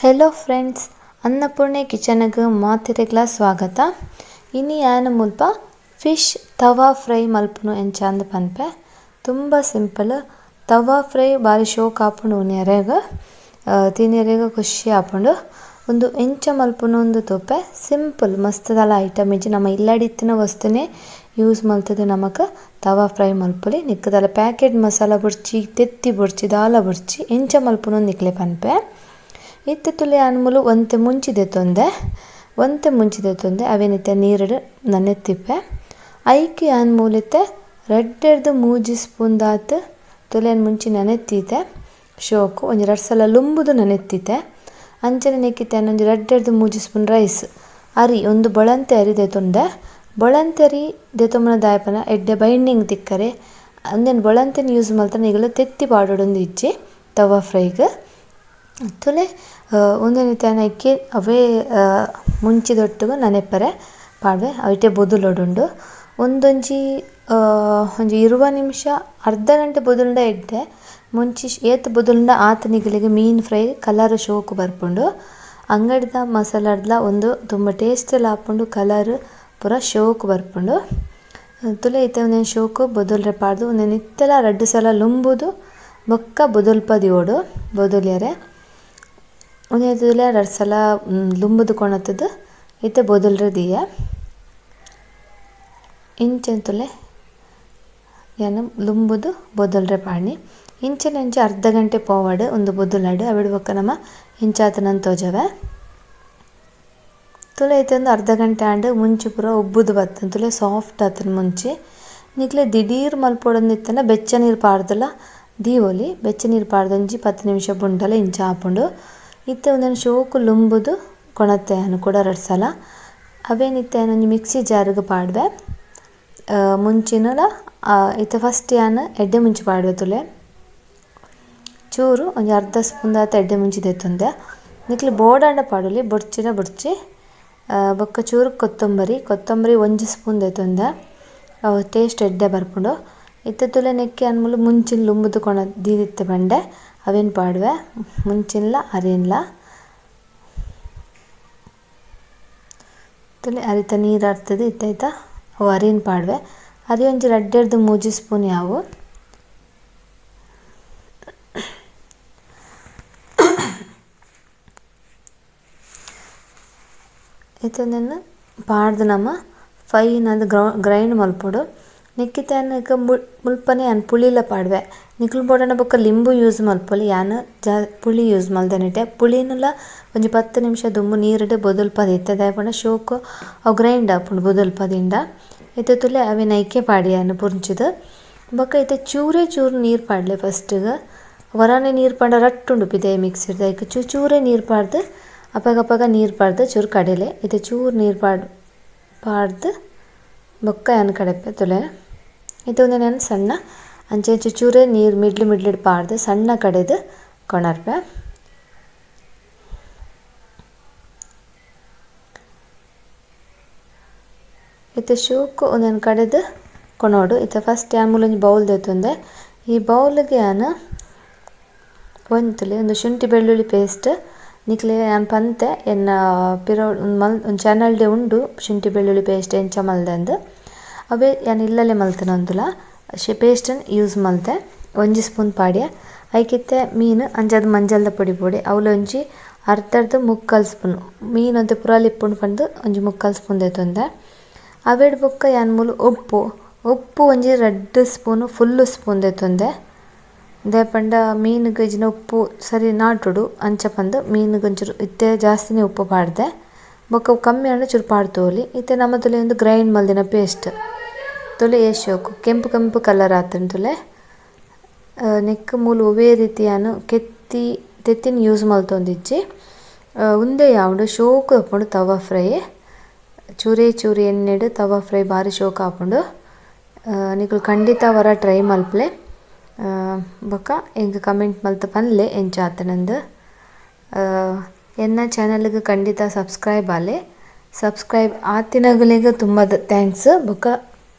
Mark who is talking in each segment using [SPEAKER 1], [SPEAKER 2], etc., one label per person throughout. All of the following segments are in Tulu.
[SPEAKER 1] Hello friends, Annapurna ಕಿಚನ್ಗೆ ಮಾತಿರೆಗ್ಲ ಸ್ವಾಗತ. ಇನಿ ಯಾನ ಮುಲ್ಪ ಫಿಶ್ ತವಾ ಫ್ರೈ ಮಲ್ಪುನು ಎಂಚಾಂದ್ ಪನ್ಪೆ. ತುಂಬ ಸಿಂಪಲ್ ತವಾ ಫ್ರೈ ಬಾರಿ ಶೋಕ್ ಆಪುಂಡು, ಉನಿಯರೆಗ್ ತಿನಿಯರೆಗ್ ಖುಷಿ ಆಪುಂಡು. ಒಂದು ಎಂಚ ಮಲ್ಪುನು ಒಂದು ತೋಪೆ ಸಿಂಪಲ್ ಮಸ್ತ್ ದಾಲ ಐಟಮ್ ಇಜ್ಜಿ. ನಮ್ಮ ಇಲ್ಲಡಿತ್ತಿನ ವಸ್ತುನೇ ಯೂಸ್ ಮಲ್ತದೆ ನಮಕ್ ತವಾ ಫ್ರೈ ಮಲ್ಪುಲಿ. ನಿಕ್ಕದಾಲ ಪ್ಯಾಕೆಟ್ ಮಸಾಲ ಬುಡ್ಚಿ, ತೆತ್ತಿ ಬುಡ್ಚಿ, ದಾಲ ಬುಡ್ಚಿ ಎಂಚ ಮಲ್ಪುನು ನಿಕ್ಲೆ ಪನ್ಪೆ. ಇತ್ತೆ ತುಲೆ ಅನ್ಮುಲು ಒಂತೆ ಮುಂಚಿದೆ ತೊಂದೆ, ಒಂತೆ ಮುಂಚಿದೆ ತೊಂದೆ ಅವೇನಿತ್ತೆ ನೀರಡು ನನೆತ್ತಿಪ್ಪೆ. ಐಕೆ ಅನ್ಮೂಲಿತ್ತೆ ರಡ್ಡೆರ್ದು ಮೂಜಿ ಸ್ಪೂನ್ ದಾತ್ ತುಲೆನ್ ಮುಂಚಿ ನನೆತ್ತೀತೆ ಶೋಕು ಒಂಜಿ ರಡ್ಡ್ ಸಲ ಲುಂಬುದು ನನೆತ್ತೀತೆ. ಅಂಚನೆ ನೆಕ್ಕಿತ್ತೆ ಒಂಜಿ ರಡ್ಡೆರ್ದು ಮೂಜಿ ಸ್ಪೂನ್ ರೈಸ್ ಅರಿ ಒಂದು ಬೊಳಂತೆ ಅರಿ ದೆತೊಂದೆ. ಬೊಳಂತೆ ಅರಿ ದೆತೊಂಬನ ದಾಯಪನ ಎಡ್ಡೆ ಬೈಂಡಿಂಗ್ ತಿಕ್ಕರೆ ಅಂದೇನು ಬೊಳಂತೆನ ಯೂಸ್ ಮಲ್ತನ ಈಗಲ ತೆತ್ತಿ ಪಾಡೊಡೊಂದು ಇಜ್ಜಿ ತವಾ ಫ್ರೈಗ್. ತುಲೆ ಒಂದೇನಿತ್ತೆ ಐಕೆ ಅವೇ ಮುಂಚಿದೊಟ್ಟಿಗೆ ನನೆಪ್ಪರೆ ಪಾಡ್ವೆ ಅವಿಟೆ ಬೊದುಲೊಡುಂಡು. ಒಂದೊಂಜಿ ಒಂಜಿ 20 ನಿಮಿಷ ಅರ್ಧ ಗಂಟೆ ಬೊದುಲುಂಡ ಎಡ್ಡೆ ಮುಂಚಿ ಏತ್ ಬೊದುಲುಂಡ ಆತ ನಿಗಲಿಗೆ ಮೀನ್ ಫ್ರೈ ಕಲರ್ ಶೋಕು ಬರ್ಪುಂಡು. ಅಂಗಡಿದ ಮಸಾಲಡ್ಲ ಒಂದು ತುಂಬ ಟೇಸ್ಟ್ ಎಲ್ಲ ಆಪುಂಡು, ಕಲರ್ ಪೂರ ಶೋಕು ಬರ್ಪುಂಡು. ತುಲೆ ಇತ್ತೆ ಒಂದೇನು ಶೋಕು ಬೊದುಲ್ರೆ ಪಾಡ್ದು ಒಂದೇನು ಇತ್ತೆಲ ರಡ್ಡು ಸಲ ಲುಂಬುದು ಬೊಕ್ಕ ಬೊದುಲ್ಪ ದಿಯೋಡು ಬೊದುಲ್ಯರೆ. ಒಂದೇ ತುಲೆ ರಡ್ಡು ಸಲ ಲುಂಬುದು ಕೊಣತದ್ದು ಇತ್ತೆ ಬೊದುಲ್ರೆ ದಿಯ ಇಂಚೆನ್ ತುಲೆ ಏನು ಲುಂಬುದು ಬೊದುಲ್ರೆ ಪಾಣಿ. ಇಂಚೆನೆ ಒಂಜಿ ಅರ್ಧ ಗಂಟೆ ಪೋವಾಡು ಒಂದು ಬೊದುಲಾಡು ಅವಿಡು ಬೊಕ್ಕ ನಮ್ಮ ಇಂಚಾತನಂತ ತೋಜವೆ. ತುಲೆ ಐತೆ ಒಂದು ಅರ್ಧ ಗಂಟೆ ಆಂಡ್ ಮುಂಚಿ ಪೂರ ಉಬ್ಬುದು ಬತ್ತನ್ ತುಲೆ ಸಾಫ್ಟ್ ಆತನ ಮುಂಚಿ. ನಿಕ್ಲೆ ದಿಢೀರ್ ಮಲ್ಪೊಡೊಂದಿತ್ತನ ಬೆಚ್ಚ ನೀರು ಪಾಡ್ದಲ ದೀವೊಲಿ. ಬೆಚ್ಚ ನೀರು ಪಾಡ್ದೊಂಜಿ 10 ನಿಮಿಷ ಬುಂಡಲ ಇಂಚ ಆಪುಂಡು. ಇತ್ತೆ ಒಂದೊಂದು ಶೋಕು ಲುಂಬುದು ಕೊಣತ್ತೆ ಅನು ಕೂಡ ರಡ್ಡ್ ಸಲ. ಅವೇನಿತ್ತೆ ಒಂಜಿ ಮಿಕ್ಸಿ ಜಾರಿಗೆ ಪಾಡ್ವೆ ಮುಂಚಿನಲ. ಇತ್ತೆ ಫಸ್ಟ್ ಯಾನ್ ಎಡ್ಡೆ ಮುಂಚಿ ಪಾಡ್ವೆ ತುಲೆ ಚೂರು ಒಂಜಿ ಅರ್ಧ ಸ್ಪೂನ್ ದಾತ ಎಡ್ಡೆ ಮುಂಚಿ ದೆತ್ತೊಂದೆ. ನಿಕ್ಲೆ ಬೋಡಾಂಡ ಪಾಡೊಲಿ, ಬೊಡ್ಚಿನ ಬೊಡ್ಚಿ. ಬೊಕ್ಕ ಚೂರು ಕೊತ್ತಂಬರಿ, ಕೊತ್ತಂಬರಿ ಒಂಜಿ ಸ್ಪೂನ್ ದೆತ್ತೊಂದೆ, ಅವು ಟೇಸ್ಟ್ ಎಡ್ಡೆ ಬರ್ಪುಂಡು. ಇತ್ತೆ ತುಲೆ ನೆಕ್ಕೆ ಅನ್ಮುಲು ಮುಂಚಿನ ಲುಂಬುದು ಕೊಣ ದೀದಿತ್ತೆ ಬಂಡೆ ಅವೇನು ಪಾಡ್ವೆ ಮುಂಚಿನ್ಲ ಅರಿನ್ಲ. ತುಲೆ ಅರಿತ ನೀರು ಅರ್ತದೆ ಇತ್ತೈತ ಅವು ಅರಿನ್ ಪಾಡ್ವೆ. ಅರಿ ಒಂಜಿ ರಡ್ಡೆರ್ದು ಮೂಜಿ ಸ್ಪೂನ್ ಯಾವು. ಇತ್ತೊಂದನ್ನು ಪಾಡ್ದು ನಮ್ಮ ಫೈನ್ ಅದು ಗ್ರೈಂಡ್ ಮಲ್ಪೊಡು. ನೆಕ್ಕಿತ್ತೆ ಅನ್ಕ ಮುಲ್ಪನೆ ಯಾನ್ ಪುಳಿಲ ಪಾಡ್ವೆ. ನಿಕ್ಲು ಬೋಡಣ ಬೊಕ್ಕ ಲಿಂಬು ಯೂಸ್ ಮಲ್ಪೊಲಿ. ಯಾನ್ ಪುಳಿ ಯೂಸ್ ಮಲ್ದನಿಟ್ಟೆ. ಪುಳಿನುಲ ಒಂಜಿ 10 ನಿಮಿಷ ದುಂಬು ನೀರುಡು ಬೊದುಲ್ಪದ ಇತ್ತೆ ದಾಯಪಂಡ ಶೋಕು ಅವು ಗ್ರೈಂಡ್ ಆಪುಂಡು ಬೊದುಲ್ಪದಿಂಡ. ಇತ್ತೆ ತುಲೆ ಅವೇನು ಐಕೆ ಪಾಡಿ ಯಾನ್ ಪುರ್ಚಿದು. ಬೊಕ್ಕ ಇತ್ತೆ ಚೂರೇ ಚೂರು ನೀರು ಪಾಡ್ಲೆ ಫಸ್ಟಿಗೆ. ವರಾನೆ ನೀರು ಪಾಡ ರಟ್ಟುಂಡು ಪಿದೆ ಮಿಕ್ಸಿಡ್ದು. ಐಕ್ ಚೂರೇ ನೀರು ಪಾಡ್ದು ಅಪಗಪಗ ನೀರು ಪಾಡ್ದು ಚೂರು ಕಡೆಲೆ. ಇತ್ತೆ ಚೂರು ನೀರು ಪಾಡ್ದು ಬೊಕ್ಕ ಯಾನ್ ಕಡೆಪೆ ತುಲೆ. ಇತ್ತೆ ಒಂದು ನಾನು ಸಣ್ಣ ಅಂಚೆ ಚೂರೇ ನೀರು ಮಿಡ್ಲು ಮಿಡ್ಲಿಡ್ ಪಾಡ್ದು ಸಣ್ಣ ಕಡೆದು ಕೊಣರ್ಪೆ. ಇತ್ತೆ ಶೋಕು ಒಂದೊಂದು ಕಡೆದು ಕೊಣೋಡು. ಇತ್ತೆ ಫಸ್ಟ್ ಯಾನ್ ಮೂಲೊಂಜಿ ಬೌಲ್ ದೆತ್ತೊಂದೆ. ಈ ಬೌಲ್ಗೆ ಯಾನ್ ಒಂತುಲೆ ಒಂದು ಶುಂಠಿ ಬೆಳ್ಳುಳ್ಳಿ ಪೇಸ್ಟ್ ನಿಕ್ಲೆ ಯಾನ್ ಪಂತೆ ಎನ್ನ ಪಿರೋ ಮಲ್ ಒಂದು ಚಾನಲ್ಡೆ ಉಂಡು ಶುಂಠಿ ಬೆಳ್ಳುಳ್ಳಿ ಪೇಸ್ಟ್ ಎಂಚ ಮಲ್ದಂದು. ಅವೇ ಯಾನ್ ಇಲ್ಲಲೆ ಮಲ್ತನೊಂದುಲ ಪೇಸ್ಟನ್ನು ಯೂಸ್ ಮಲ್ತೆ. ಒಂಜಿ ಸ್ಪೂನ್ ಪಾಡ್ಯ. ಐಕಿತ್ತೆ ಮೀನು ಅಂಚಾದ್ ಮಂಜಲ್ದ ಪೊಡಿ ಪೊಡಿ ಅವ್ಲು ಒಂಜಿ ಅರ್ಧರ್ದು 3/4 ಸ್ಪೂನ್ ಮೀನು ಒಂತೆ ಪುರಾಲ್ ಇಪ್ಪುಂಡು ಪಂದು ಒಂಜಿ 3/4 ಸ್ಪೂನ್ ದೆತ್ತೊಂದೆ. ಅವೆಡ್ ಬೊಕ್ಕ ಯಾನ್ ಮೂಲು ಉಪ್ಪು ಉಪ್ಪು ಒಂಜಿ 2 spoon full spoon ದೆತ್ತೊಂದೆ. ದಾಯೆಪಂಡ ಮೀನುಗ್ ಇಜ್ಜಿಂಡ ಉಪ್ಪು ಸರಿ ನಾಟುಡು ಅಂಚ ಪಂದು ಮೀನುಗ್ ಒಂಚೂರು ಇತ್ತೆ ಜಾಸ್ತಿನೇ ಉಪ್ಪು ಪಾಡ್ದೆ. ಬೊಕ್ಕ ಕಮ್ಮಿ ಆಂಡ ಚೂರು ಪಾಡ್ತೋಲಿ. ಇತ್ತೆ ನಮ್ಮ ತುಲೆ ಒಂದು ಗ್ರೈಂಡ್ ಮಲ್ದಿನ ಪೇಸ್ಟ್ ತುಲೆ ಏಶೋಕು ಕೆಂಪು ಕೆಂಪು ಕಲರ್ ಆತನ ತುಲೆ. ನೆಕ್ ಮೂಲು ಒವ್ವೇ ರೀತಿಯಾನು ಕೆತ್ತಿ ತೆತ್ತಿನ ಯೂಸ್ ಮಲ್ತೊಂದಿಜ್ಜಿ. ಉಂದೇ ಯಾವುಂಡು ಶೋಕು ಆಪುಂಡು ತವಾ ಫ್ರೈ. ಚೂರೇ ಚೂರು ಎಣ್ಣೆಡ್ ತವಾ ಫ್ರೈ ಬಾರಿ ಶೋಕು ಆಪುಂಡು. ನಿಕುಲು ಖಂಡಿತ ವರ ಟ್ರೈ ಮಲ್ಪಲೆ. ಬೊಕ್ಕ ಎಂಕ್ ಕಮೆಂಟ್ ಮಲ್ತ ಪನ್ಲೆ ಎಂಚ ಆತನಂದು. ಎನ್ನ ಚಾನಲ್ಗೆ ಖಂಡಿತ ಸಬ್ಸ್ಕ್ರೈಬ್ ಆಲೆ. ಸಬ್ಸ್ಕ್ರೈಬ್ ಆತಿನಗುಲೆಗ್ ತುಂಬ thanks. ಬೊಕ್ಕ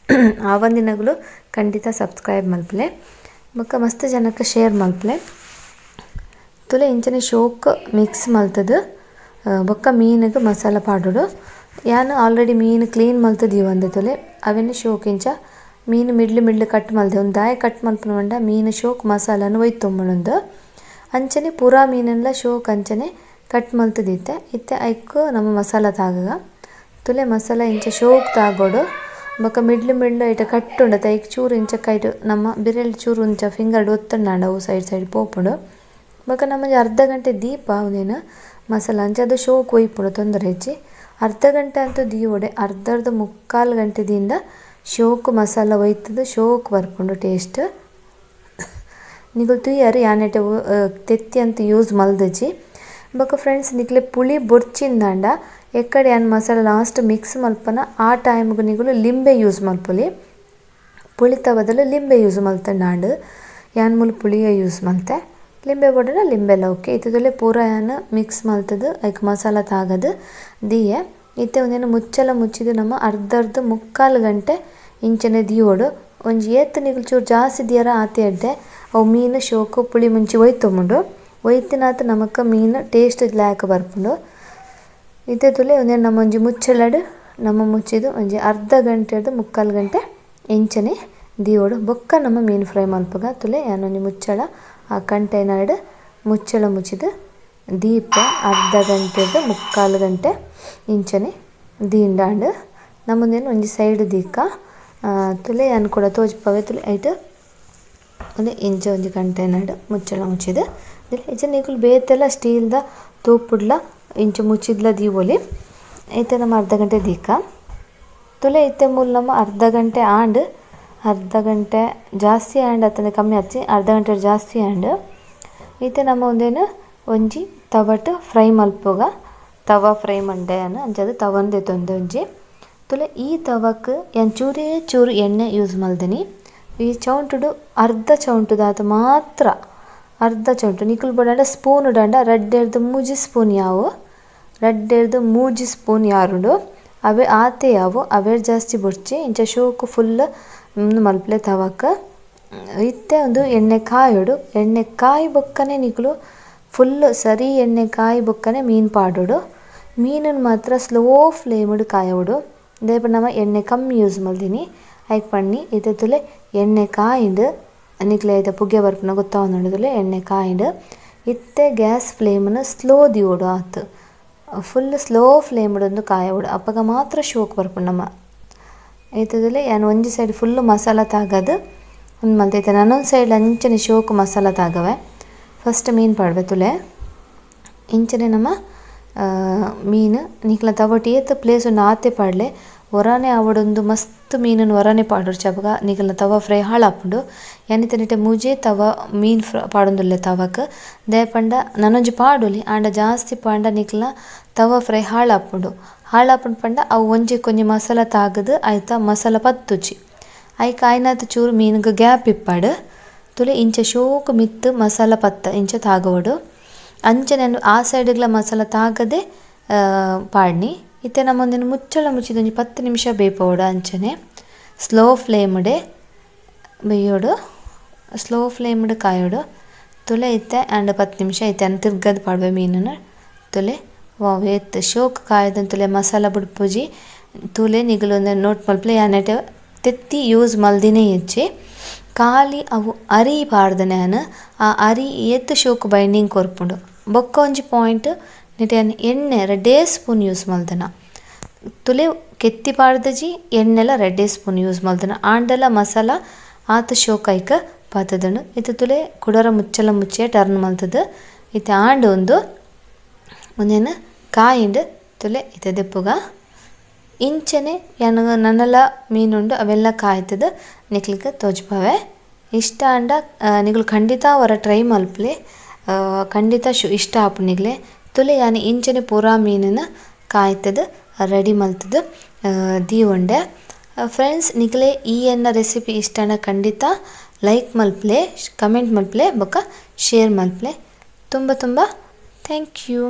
[SPEAKER 1] ಆವಂದಿನಗುಲು ಖಂಡಿತ ಸಬ್ಸ್ಕ್ರೈಬ್ ಮಲ್ಪಲೆ. ಬೊಕ್ಕ ಮಸ್ತ್ ಜನಕ್ಕೆ ಶೇರ್ ಮಲ್ಪಲೆ. ತುಲೆ ಇಂಚನೆ ಶೋಕ್ ಮಿಕ್ಸ್ ಮಲ್ತದು ಬೊಕ್ಕ ಮೀನುಗೆ ಮಸಾಲ ಪಾಡೋಡು. ಯಾನ್ ಆಲ್ರೆಡಿ ಮೀನು ಕ್ಲೀನ್ ಮಲ್ತದು ಇವಂದೆ ತುಲೆ ಅವೆನ್ ಶೋಕ್ ಇಂಚ ಮೀನು middle middle cut ಮಲ್ದೆ ಒಂದು ದಾಯ ಕಟ್ ಮಲ್ಪುನ ಮೀನು ಶೋಕ್ ಮಸಾಲನು ಒಯ್ತೊಂಬುಣಂದು. ಅಂಚನೆ ಪೂರಾ ಮೀನೆಲ್ಲ ಶೋಕ್ ಅಂಚನೆ ಕಟ್ ಮಲ್ತದಿತ್ತೆ. ಇತ್ತೆ ಐಕ್ ನಮ್ಮ ಮಸಾಲ ತಾಗಗ ತುಲೆ ಮಸಾಲ ಇಂಚ ಶೋಕ್ ತಾಗೋಡು ಬೊಕ್ಕ ಮಿಡ್ಲ್ ಮಿಡ್ಲ್ ಐಟ ಕಟ್ ಉಂಡತೆ ಐಕ್ ಚೂರು ಇಂಚ ಕೈಟ್ ನಮ್ಮ ಬಿರೆಲ್ ಚೂರು ಇಂಚ ಫಿಂಗರ್ ಒತ್ತಂಡ ಅವು ಸೈಡ್ ಸೈಡ್ ಪೋಪುಂಡು. ಬೊಕ್ಕ ನಮ್ಮ ಅರ್ಧ ಗಂಟೆ ದೀಪ ಒಂದೇನು ಮಸಾಲ ಅಂಚ ಅದು ಶೋಕ್ ಒಯ್ಪುಂಡು ತೊಂದರೆ ಹೆಚ್ಚಿ. ಅರ್ಧ ಗಂಟೆ ಅಂತೂ ದೀವೊಡೆ ಅರ್ಧರ್ಧ ಮುಕ್ಕಾಲು ಗಂಟೆದಿಂದ ಶೋಕ್ ಮಸಾಲ ಒಯ್ತದು ಶೋಕ್ ಬರ್ಪುಂಡು ಟೇಸ್ಟ್. ನಿಗುಲು ತೂಯರ್ ಯಾನೆಟೆ ತೆತ್ತಿ ಅಂತ ಯೂಸ್ ಮಲ್ದಜಿ. ಬೊಕ್ಕ ಫ್ರೆಂಡ್ಸ್ ನಿಕ್ಲೆ ಪುಳಿ ಬೊಡ್ಚಿಂದಾಂಡ ಎಕ್ಕಡೆ ಯಾನ್ ಮಸಾಲ ಲಾಸ್ಟ್ ಮಿಕ್ಸ್ ಮಲ್ಪನ ಆ ಟೈಮ್ಗೆ ನಿಗುಲು ಲಿಂಬೆ ಯೂಸ್ ಮಲ್ಪೊಲಿ. ಪುಳಿತ ಬದಲು ಲಿಂಬೆ ಯೂಸ್ ಮಲ್ತಂಡಾಂಡ್ ಯಾನ್ ಮೂಲು ಪುಳಿಯ ಯೂಸ್ ಮಲ್ತೆ. ಲಿಂಬೆ ಬೊಡನ ಲಿಂಬೆಲ್ಲ ಓಕೆ. ಇತ್ತದಲ್ಲೇ ಪೂರ ಯಾನ್ ಮಿಕ್ಸ್ ಮಲ್ತದು ಐಕ್ ಮಸಾಲ ತಾಗದು ದಿಯೆ. ಇತ್ತೆ ಒಂದೇನು ಮುಚ್ಚಲ ಮುಚ್ಚಿದು ನಮ್ಮ ಅರ್ಧ ಅರ್ಧ ಮುಕ್ಕಾಲು ಗಂಟೆ ಇಂಚನೆ ದಿಯೋಡು. ಒಂಜಿ ಏತ್ ನಿಗುಲು ಚೂರು ಜಾಸ್ತಿ ದಿಯರ ಆತೆ ಎಡ್ಡೆ ಅವು ಮೀನು ಶೋಕು ಪುಳಿ ಮುಂಚಿ ಒಯ್ತೊಂಬುಂಡು. ಒಯ್ತಿನಾತ ನಮಕ್ ಮೀನು ಟೇಸ್ಟ್ ಲ್ಯಾಕ್ ಬರ್ಪುಂಡು. ಇತ್ತೆ ತುಲೆ ಒಂದೇನು ನಮ್ಮ ಒಂಜಿ ಮುಚ್ಚಲಡು ನಮ್ಮ ಮುಚ್ಚಿದು ಒಂಜಿ ಅರ್ಧ ಗಂಟೆದು ಮುಕ್ಕಾಲು ಗಂಟೆ ಇಂಚನೆ ದಿಯೋಡು. ಬೊಕ್ಕ ನಮ್ಮ ಮೀನು ಫ್ರೈ ಮಲ್ಪಗ ತುಲೆ ಯಾನೊಂಜಿ ಮುಚ್ಚಳ ಆ ಕಂಟೈನರ್ಡ್ ಮುಚ್ಚಳ ಮುಚ್ಚಿದು ದೀಪ ಅರ್ಧ ಗಂಟೆದು ಮುಕ್ಕಾಲು ಗಂಟೆ ಇಂಚನೆ ದೀಂಡಾಂಡ್. ನಮ್ಮದೇನು ಒಂಜಿ ಸೈಡ್ ದೀಕ ತುಲೆ ಯಾನ್ ಕೂಡ ತೋಜ್ಪವೆ ತುಲೆ ಐಟ್ ಒಂದು ಇಂಚ ಒಂಜಿ ಕಂಟೈನರ್ಡ್ ಮುಚ್ಚಳ ಮುಚ್ಚಿದು. ಇಂಚ ನಿಕುಲು ಬೇತೆಲ್ಲ ಸ್ಟೀಲ್ದ ತೋಪುಡ್ಲ ಇಂಚ ಮುಚ್ಚಿದ್ಲ ದೀವೊಲಿ. ಇತ್ತೆ ನಮ್ಮ ಅರ್ಧ ಗಂಟೆ ದೀಕ ತುಲೆ. ಇತ್ತೆ ಮೂಲ ನಮ್ಮ ಅರ್ಧ ಗಂಟೆ ಆಂಡ್ ಅರ್ಧ ಗಂಟೆ ಜಾಸ್ತಿ ಆಂಡ್ ಅತ್ತಂದೆ ಕಮ್ಮಿ ಹಚ್ಚಿ ಅರ್ಧ ಗಂಟೆ ಜಾಸ್ತಿ ಆಂಡ್. ಇತ್ತೆ ನಮ್ಮ ಒಂದೇನು ಒಂಜಿ ತವಟ್ ಫ್ರೈ ಮಲ್ಪುಗ ತವ ಫ್ರೈ ಮಂಡೆ ಅಂಚದ ತವಂದೆ ತೊಂದೆ ಒಂಜಿ ತುಲೆ. ಈ ತವಕ್ ಯಾನ್ ಚೂರೇ ಚೂರು ಎಣ್ಣೆ ಯೂಸ್ ಮಲ್ದಿನಿ. ಈ ಚೌಂಟುಡು ಅರ್ಧ ಚೌಂಟುದಾತ ಮಾತ್ರ ಅರ್ಧ ಚೌಂಟು ನಿಕುಲು ಬೋಡಾಂಡ ಸ್ಪೂನ್ ಉಡಾಂಡ ರಡ್ಡೆರ್ದು ಮೂಜಿ ಸ್ಪೂನ್ ಯಾವು ರಡ್ಡೆರ್ದು ಮೂಜಿ ಸ್ಪೂನ್ ಯಾರುಂಡು ಅವೇ ಆತೆ ಯಾವು ಅವೇ ಜಾಸ್ತಿ ಬೊಡ್ಚಿ ಇಂಚ ಶೋಕು ಫುಲ್ ಮಲ್ಪಲೆ ತವಕ್. ಇತ್ತೆ ಒಂದು ಎಣ್ಣೆ ಕಾಯೋಡು. ಎಣ್ಣೆ ಕಾಯಿ ಬೊಕ್ಕನೆ ನಿಕುಲು ಫುಲ್ ಸರಿ ಎಣ್ಣೆ ಕಾಯಿ ಬೊಕ್ಕನೆ ಮೀನು ಪಾಡೋಡು. ಮೀನನ್ನು ಮಾತ್ರ ಸ್ಲೋ ಫ್ಲೇಮ್ಡ್ ಕಾಯೋಡು. ದೇಪ ನಮ್ಮ ಎಣ್ಣೆ ಕಮ್ಮಿ ಯೂಸ್ ಮಲ್ದಿನಿ ಐಕ್ ಪಣ್ಣಿ. ಇತ್ತೆ ತುಲೆ ಎಣ್ಣೆ ಕಾಯಿಂಡು ನಿಕ್ಲೆ ಐತ ಪುಗೆ ಬರ್ಪುನ ಗೊತ್ತಾವೊಂದುಂಡು ತುಲೆ ಎಣ್ಣೆ ಕಾಯಿಂಡು. ಇತ್ತೆ ಗ್ಯಾಸ್ ಫ್ಲೇಮನ್ನು ಸ್ಲೋ ದಿಯೋಡು ಆತು ಫುಲ್ ಸ್ಲೋ ಫ್ಲೇಮ್ಡ್ ಒಂದು ಕಾಯೋಡು. ಅಪ್ಪಗ ಮಾತ್ರ ಶೋಕ್ ಬರ್ಪುಂಡು ನಮ್ಮ. ಇತ್ತದಲ್ಲೇ ಯಾನ್ ಒಂಜಿ ಸೈಡ್ ಫುಲ್ ಮಸಾಲ ತಾಗದು ಒಂದು ಮಲ್ತೈತೆ. ನಾನೊಂದು ಸೈಡ್ ಅಂಚನೆ ಶೋಕ್ ಮಸಾಲ ತಾಗವೆ. ಫಸ್ಟ್ ಮೀನು ಪಾಡ್ವೆ ತುಲೆ. ಇಂಚನೆ ನಮ್ಮ ಮೀನು ನಿಕ್ಲ ತವಟ್ ಏತ್ ಪ್ಲೇಸ್ ಒಂದು ಆತೆ ಪಾಡ್ಲೆ ಹೊರನೆ ಅವಡೊಂದು ಮಸ್ತ್ ಮೀನನ್ನು ಹೊರನೆ ಪಾಡೋಡು ಚಪಗ ನಿಕಲ್ನ ತವ ಫ್ರೈ ಹಾಳಾಪುಂಡು. ಯಾನಿತ ಮೂಜೆ ತವ ಮೀನು ಫ್ರ ಪಾಡೊಂದುಲ್ಲೆ ತವಕ್ ದಯಪಂಡ ನನೊಂಜಿ ಪಾಡೊಲಿ ಆಂಡ ಜಾಸ್ತಿ ಪಾಂಡ ನಿಕ್ಲ ತವ ಫ್ರೈ ಹಾಳಾಪುಂಡು. ಹಾಳಾಪುಂಡು ಪಂಡ ಅವು ಒಂಜಿ ಕೊಂಜಿ ಮಸಾಲ ತಾಗದು ಆಯ್ತಾ ಮಸಾಲ ಪತ್ತುಜಿ. ಐಕ್ ಆಯ್ನಾತ್ ಚೂರು ಮೀನುಗೆ ಗ್ಯಾಪ್ ಇಪ್ಪಾಡು ತುಲೆ ಇಂಚ ಶೋಕು ಮಿತ್ತು ಮಸಾಲ ಪತ್ತ ಇಂಚ ತಾಗವಡು. ಅಂಚನೆ ಆ ಸೈಡ್ಗ್ಲ ಮಸಾಲ ತಾಗದೆ ಪಾಡ್ನಿ. ಇತ್ತೆ ನಮ್ಮೊಂದಿನ ಮುಚ್ಚಳ ಮುಚ್ಚಿದ ಒಂಜಿ 10 ನಿಮಿಷ ಬೇಪೋಡು ಅಂಚನೆ ಸ್ಲೋ ಫ್ಲೇಮ್ಡೆ ಬೇಯೋಡು ಸ್ಲೋ ಫ್ಲೇಮ್ಡ್ ಕಾಯೋಡು ತುಲೆ. ಇತ್ತೆ ಆ್ಯಂಡ್ 10 ನಿಮಿಷ ಇತ್ತೆ ಅನ್ ತಿರ್ಗದು ಪಾಡ್ವೆ ಮೀನನ್ನು ತುಲೆ. ವಾವ್ ಏತ್ ಶೋಕ್ ಕಾಯ್ದನ್ ತುಲೆ ಮಸಾಲ ಬುಡ್ಪುಜಿ ತುಲೆ ನಿಗಲೊಂದು ನೋಟ್ ಮಲ್ಪಲೆ ಯಾನೆಟೆ ತೆತ್ತಿ ಯೂಸ್ ಮಲ್ದಿನೇ ಹೆಚ್ಚಿ. ಖಾಲಿ ಅವು ಅರಿ ಪಾಡ್ದನೆ ಆ ಅರಿ ಏತ್ ಶೋಕ್ ಬೈಂಡಿಂಗ್ ಕೊರ್ಪುಂಡು. ಬೊಕ್ಕ ಒಂಜಿ ಪಾಯಿಂಟ್ ನೆಟೆ ಎಣ್ಣೆ 2 ಸ್ಪೂನ್ ಯೂಸ್ ಮಲ್ದನ ತುಲೆ ಕೆತ್ತಿ ಪಾಡ್ದಜಿ ಎಣ್ಣೆಲ 2 ಸ್ಪೂನ್ ಯೂಸ್ ಮಲ್ದನ ಆಂಡಲ ಮಸಾಲ ಆತ ಶೋಕ್ ಐಕ ಪಾತದನು. ಇತ್ತೆ ತುಲೆ ಕುಡರ ಮುಚ್ಚಲ ಮುಚ್ಚೆ ಟರ್ನ್ ಮಲ್ತದ. ಇತ್ತೆ ಆಂಡ ಒಂದು ಒಂದೇನು ಕಾಯಿಂಡು ತುಲೆ ಇತ್ತೆ ದೆಪ್ಪುಗ ಇಂಚನೆ ಯಾನ್ ನನ್ನಲ ಮೀನುಂಡು ಅವೆಲ್ಲ ಕಾಯ್ತದ ನಿಕ್ಲಿಗೆ ತೋಜ್ಪವೆ. ಇಷ್ಟ ಆಂಡ ನಿಗುಲು ಖಂಡಿತ ಅವರ ಟ್ರೈ ಮಲ್ಪಲೆ ಖಂಡಿತ ಇಷ್ಟ ಆಪು ನಿಗ್ಲೆ. ತುಲೆ ಯಾನ್ ಇಂಚನೆ ಪೂರಾ ಮೀನನ್ನು ಕಾಯ್ತದ ರೆಡಿ ಮಲ್ತದ ದೀವೊಂಡೆ. ಫ್ರೆಂಡ್ಸ್ ನಿಕ್ಲೆ ಈ ಎನ್ನ ರೆಸಿಪಿ ಇಷ್ಟನ ಖಂಡಿತ ಲೈಕ್ ಮಲ್ಪಲೆ ಕಮೆಂಟ್ ಮಲ್ಪಲೆ ಬೊಕ್ಕ ಶೇರ್ ಮಲ್ಪಲೆ. ತುಂಬ ತುಂಬ thank you.